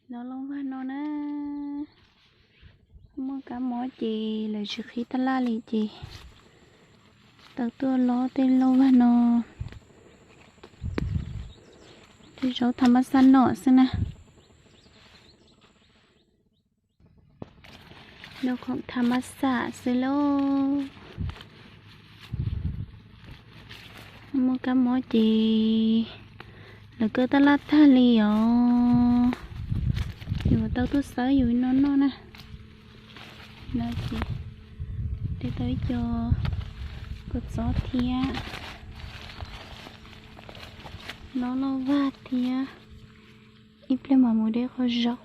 Lob lauj vag no na, muaj kab mob ces lawv tsis qhib tab laj li ces tau tuaj lob tej lauj vag no. Tej zaub tham mab xaj no xwb na. Noj khoom tham mab xaj xwb lauj. Muaj kab mob ces lawv kaw tab laj tag li os. Ces tau tuaj xawb yus no noj na. No ces de tau ib co kua txob thiab lob lauj vag thiab ib pliag mam mus de qhov zaub.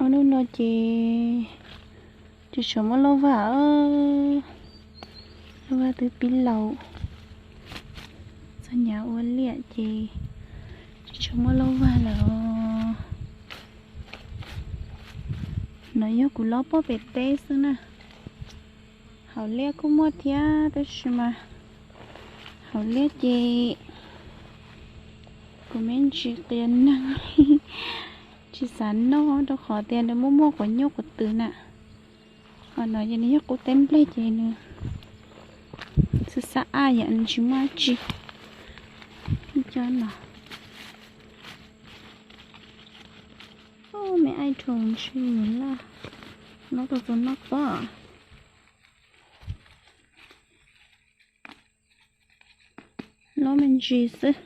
Ob hnub no ces tsis tshua muaj lauj vag, lauj vag twb pib laus, txog nyav ua liaj ces tsis tshua muaj lauj vag lawm. No yog kuv lob pob pem teb xwb na. Hauv liaj kuj muaj thiab tab sis mas hauv liaj ces kuv me ntsis qias neeg, tsis xav noj rau qhov tias nws muaj muaj quav nyuj quav twm na. Ho no ces nws yog qub teb nplej ces nws xab xab aj yam nws tsis muaj dab tsi. Ib co no, me aib rhoo ntshis laj, lob tau txog noj pob. Lob me ntsis xwb.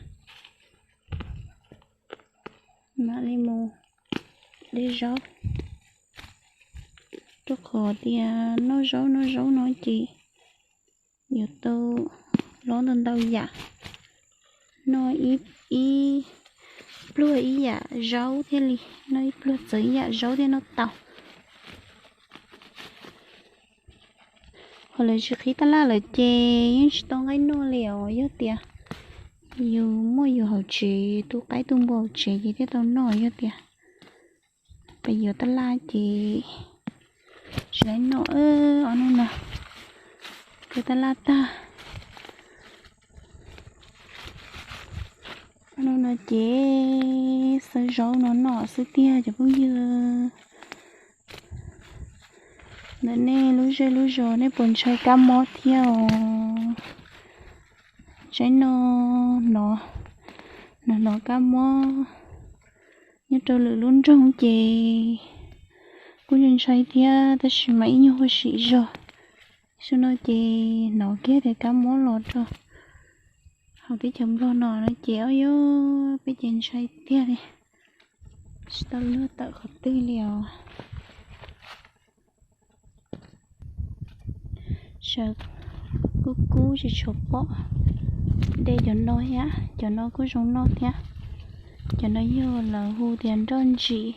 Mam li mus de zaub, rau qhov tias noj zaub noj zaub no ces yuav tau lob ntau ntau yam. Noj ib, ib pluag ib yam zaub thiaj li, noj ib pluag txawv ib yam zaub thiaj noj tau. Qhov lawv tsis qhib tab laj lawm ces yeej tsis tau nqaij noj li os. Yog tias yus muaj yus hauv tsev, tu qaib tu npua hauv tsev ces thiaj tau noj. Yog tias pes yuav tab laj ces tsis laib noj. Ob hnub no kaw tab laj tag. Ob hnub no ces xawb zaub no noj xwb tiag cov phooj ywg. Ntawm nej lub zej lub zos nej puas ntshai kab mob thiab os? Tsaib no hnov, hnov kab mob nyob rau lwm lub nroog ces kuj ntshai thiab tab sis mas ib nyuag huam sim zog. Xyoo no ces hnov kiag tias kab mob los rau hauv teb chaws Nplog no no ces ob yog peb ces ntshai tiag li, tsis tau luag tawm qhov twg li os. Sawv kub kub tsis tshua pom. De cov no thiab, cov no kuj zoo noj thiab. Cov no yog lawv hu tias nroj ntsis,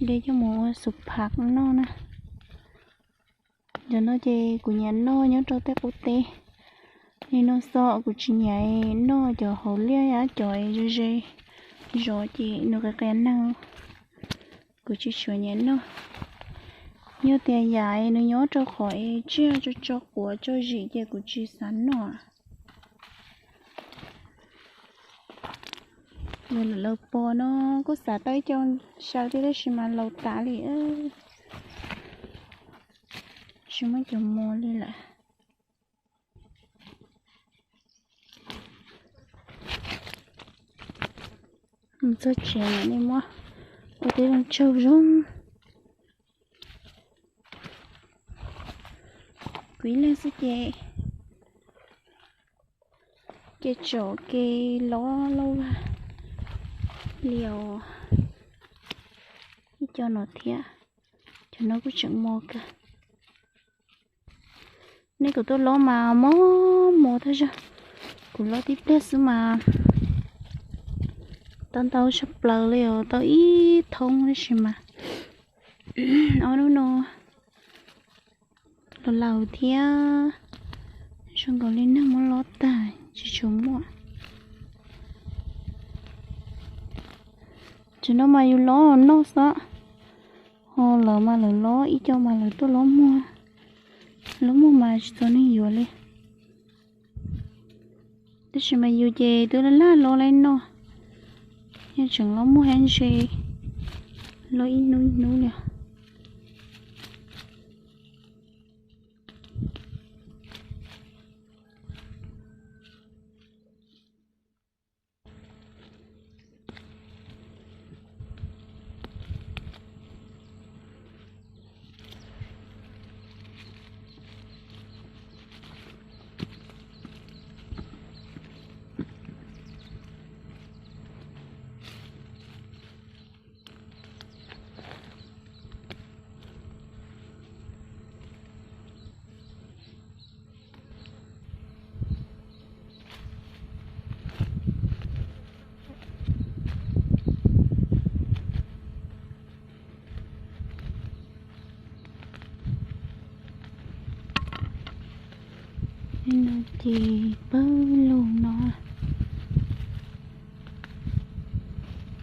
de coj mus ua xuv phav noj na. Cov no ces kuv nyiam noj nyob rau tej qub teb. Nim no xwb kuv tsis nyiam noj cov hauv liaj, cov ze ze zos ces nws qias qias neeg, kuv tsis tshua nyiam noj. Yog tias yam nws nyob rau qhov es tsiaj tso tso quav tso zim ces kuv tsis xav noj. Lawv pom no kuj xav tau ib co saw thiab tab sis mas laus tas li, tsis muaj cov mos li lawm. Mus txog tsev nej muab ua teb zoo tsaug zoo. Kuv ib leeg xwb ces kev tsom kev lob lauj vag li os. Ib co no thiab, cov no kuj tseem mos kawg. Nej kuv tuaj lob mas mos mos tag zog. Kuv lob tib pliag xwb mas tau ntau tshaj plaws li os, tau ib thoob tab sis mas ob hnub no los laus thiab, Zoo nkaus li neeg muab lob tag tsis tshua muaj. Tseem no mas yus lob noj xwb, ho lawv mas lawv lob ib co mas lawv tuaj lob muag, lob muag mas tsis txaus neeg yuav li. Tab sis mas yus ces twb laj laj lob li no, yeej tseem lob muag ntse, lob ib hnub ib hnub li. No ces pawg lug no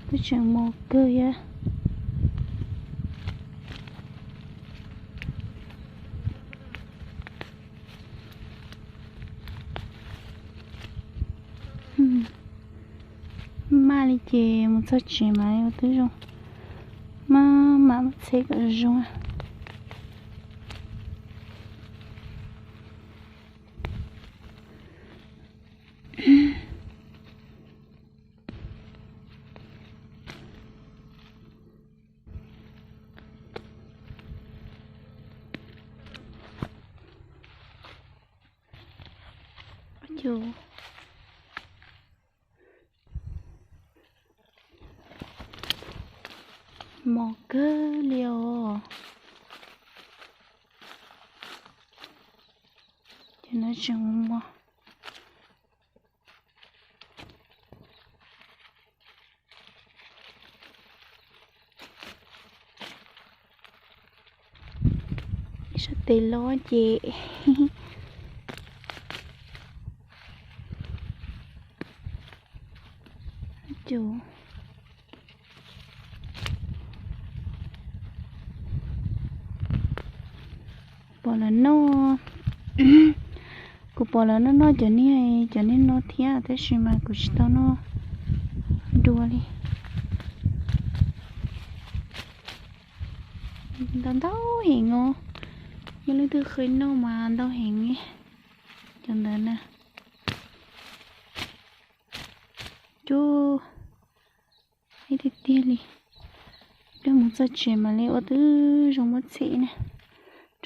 twb tseem mos kawg thiab. Maj li ces mus txog tsev mas ua twb zoo, maj mam muab txheb kom zoo. Mos kawg li os. Ces no tseem mos. Ib sab tes lob ces pom lawv noj, kuv pom lawv noj noj cov niag, cov niag no thiab tab sis mas kuv tsis tau noj dua li. Ntau ntau heev os, yog leej twg qhia noj mas ntau heev. Cov ntawd na, cub, ib tiag tiag li. Coj mus txog tsev mam li ua twb zoo muab txhim na,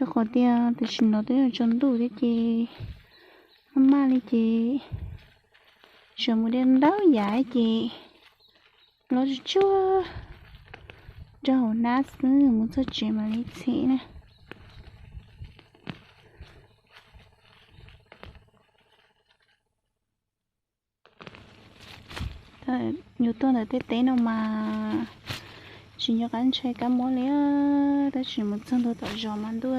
rau qhov tias tam sim no twb yuav tsaus ntuj thiab ces maj maj li ces sawv mus de ntau yav ces los tsuag tsuag rau hauv hnab xwb, mus txog tsev mam li txhim na. Yus tuaj ntawm tej teb no mas tsis nco qab ntshai kab mob li, tab sis mus txog ntua tom zos mas ntuj,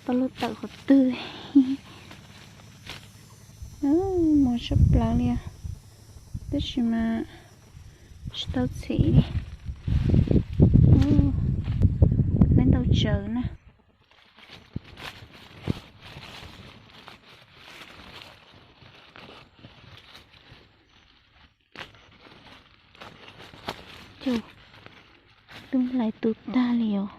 tau luag tawm qhov twg. Mos tshaj plaws li, tab sis mas tsis tau txhim li. Neb ntau tsawv na. Cus, tub hlais tu tag li os.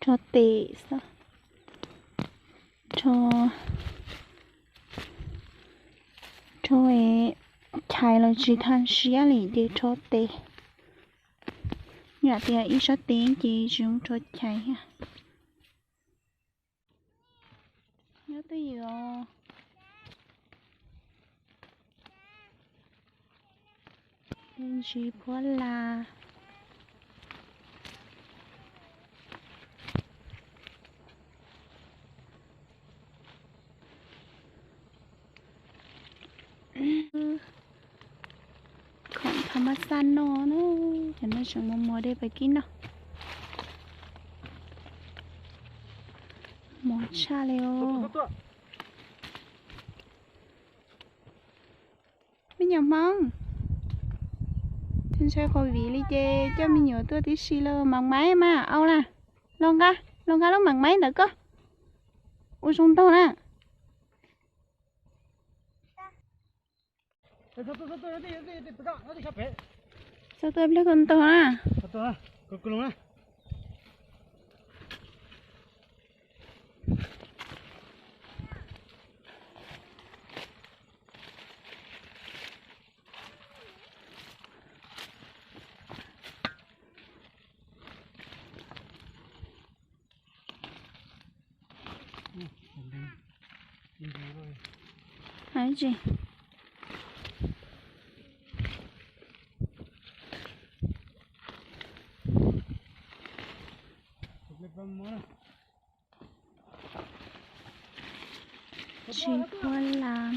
Rho tes xwb, rho, rho es Chais los tsis tau siab li ces rho tes. Yam tias ib sab tes ces tsis zoo rho chais thiab. Nyob twj ywm os. Ntsis phuab las. Khoom thav mab xaj noj na, cov no tseem mos mos dej pais kib noj. Mos tshaj li os. Me nyuam Hmoob, ntshai ntshai covid li ces coj me nyuam tuaj tib si los mam maiv mas au na. Los nqa, los nqa lub mam maiv ntawd koj. Ua zoo ntaug na. Txog tuaj pliag koj ntaug na. Hais tsis. Tsis phuab las.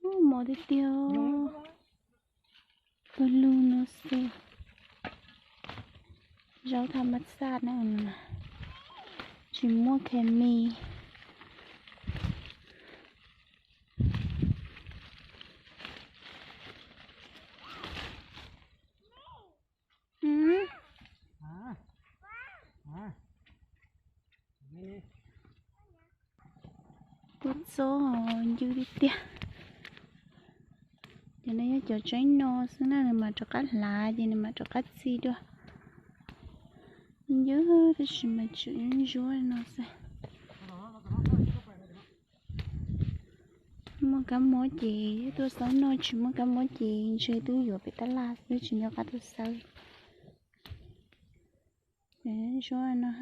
Ub, mos tiag tiag. Pawg lug no xwb. Zaub thav mab xaj na, tsis muaj khes mis. Kua txob ncw tiag tiag. Cov no yog cov tseeb no xwb na, nws mam rov qab hlav ces nws mam rov qab txi dua. Ncw tab sis mas tseem ntsuab no xwb. Muaj kab mob ces tuaj xauj noj, tsis muaj kab mob ces ntshe twb yuav pem tab laj xwb tsis nco qab tuaj xawb. Ntsuab no.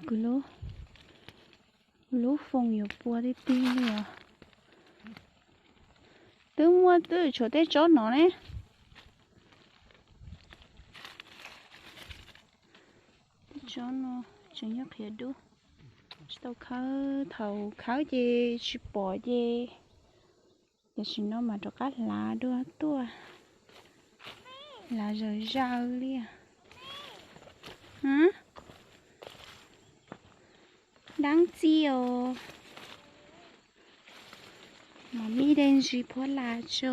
Kuv lub, kuv lub foos yuav puas tiag tiag li os. Twb muaj twb tshuav tej tsob no ne. Tej tsob no tseem nyob qhiav dub, tsis tau khawb, thaum khawb ces tsis pom ces, tam sim no mas rov qab hlav dua tuaj, hlav zawm zaws li. Dab tsi os. Mam mib de ntsis phuab las tso,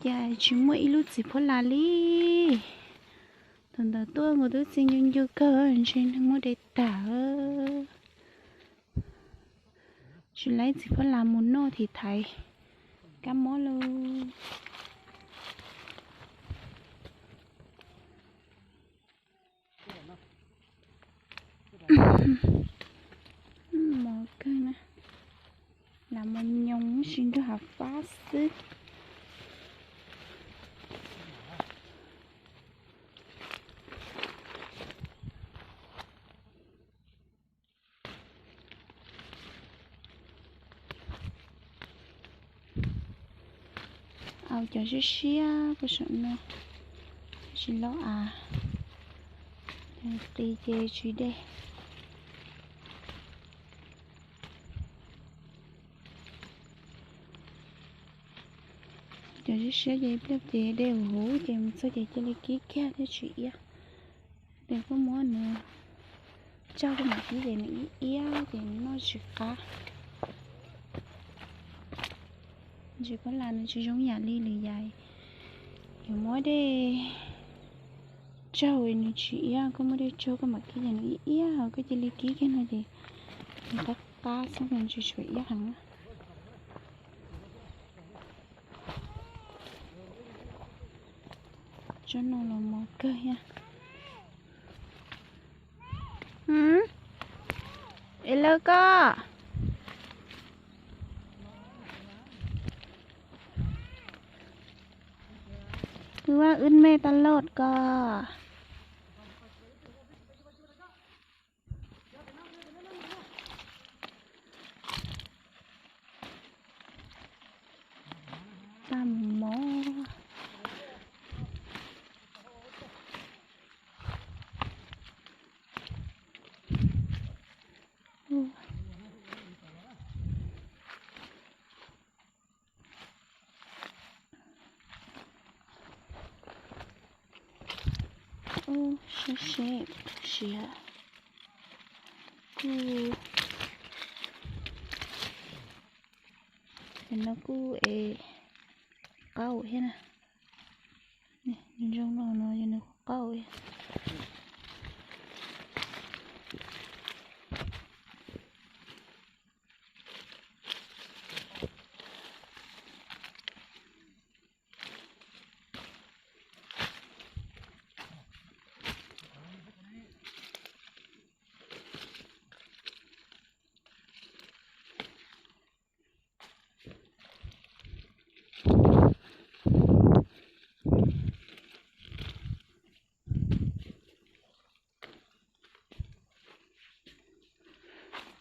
cas tsis muaj ib lub txiv phuab las li. Thaum ntawd tuaj nkaus twb txi ncw ncw kawg, ntshe neeg muab de tag. Tsis laib txiv phuab las mus noj thiv thaiv kab mob lauj. Mos kawg na, lam mos nyoos ib sim nrog hav fab xwb. Au, cov siab siab puag saum no tsis loj av, qis ces tsis dej. Cov siab siab ces ib pliag ces dej huv huv ces mus txog ces cia li kib kiag thiaj tsis iab. Ces koj muab nws tsaug koj mam kib ces nws iab iab ces nws noj tsis qab. Ntsis pab las nws tsis zoo yam li lwm yam, yuav muab dej tsaug nws tsis iab, koj muab dej tsaug koj mam kib ces nws iab iab, koj cia li kib kiag no ces nws qab qab xwb, nws tsis tshua iab heev na. Tsob no los mos kawg thiab. Es lawv koj, wb vaj wb me tag lod ko. Tag mus mov. Ub, sab seb siav kuj, es no kuj es qaub thiab na. Nws zoo no no yog nws qaub thiab.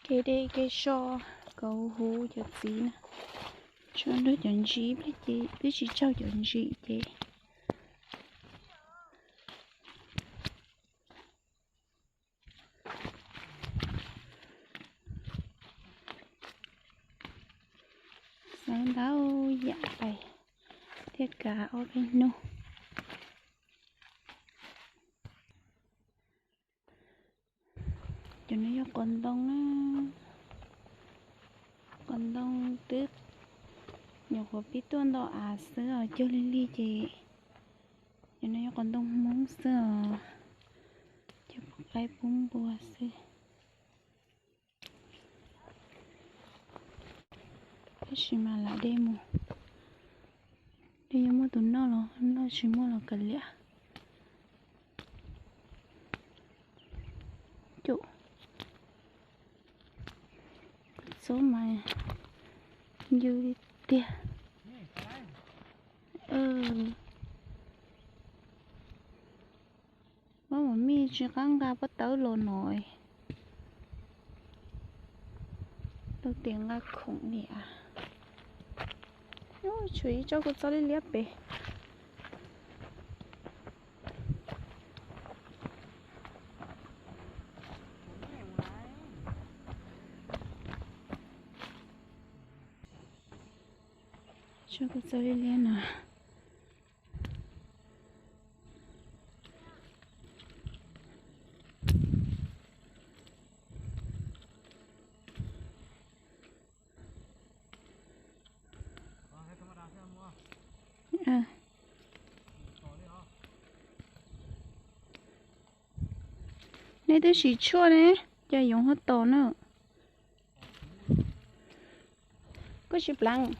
Kev dej kev so, kauv huv cov txiv na. Tso nrog cov ntsis ib pliag ces twb tsis tsaug cov ntsis ces. Xav ntau yam pais thiaj kav ob peb hnub. Cov no yog qos ntoo na. Qos ntoo twb nyuam qhuav pib tuaj ntau av xwb os, cog lig lig ces cov no yog qos ntoo Hmoob xwb os, cog pub qaib pub npua xwb. Tab sis mas lam dej mus, dej yuav muaj tus noj los noj, tsis muaj los kav liam. Cum, txob mas ncw tiag. Muab mas mij tsis qab nqa pob tawb los no. Tau tias nqa khoom niam. Tshuav ib tsob kua txob liab liab pem. Tsob kua txob liab liab no. Nej twb sim tshuaj ne, cas yoov ho tom na. Koj tsis pleev.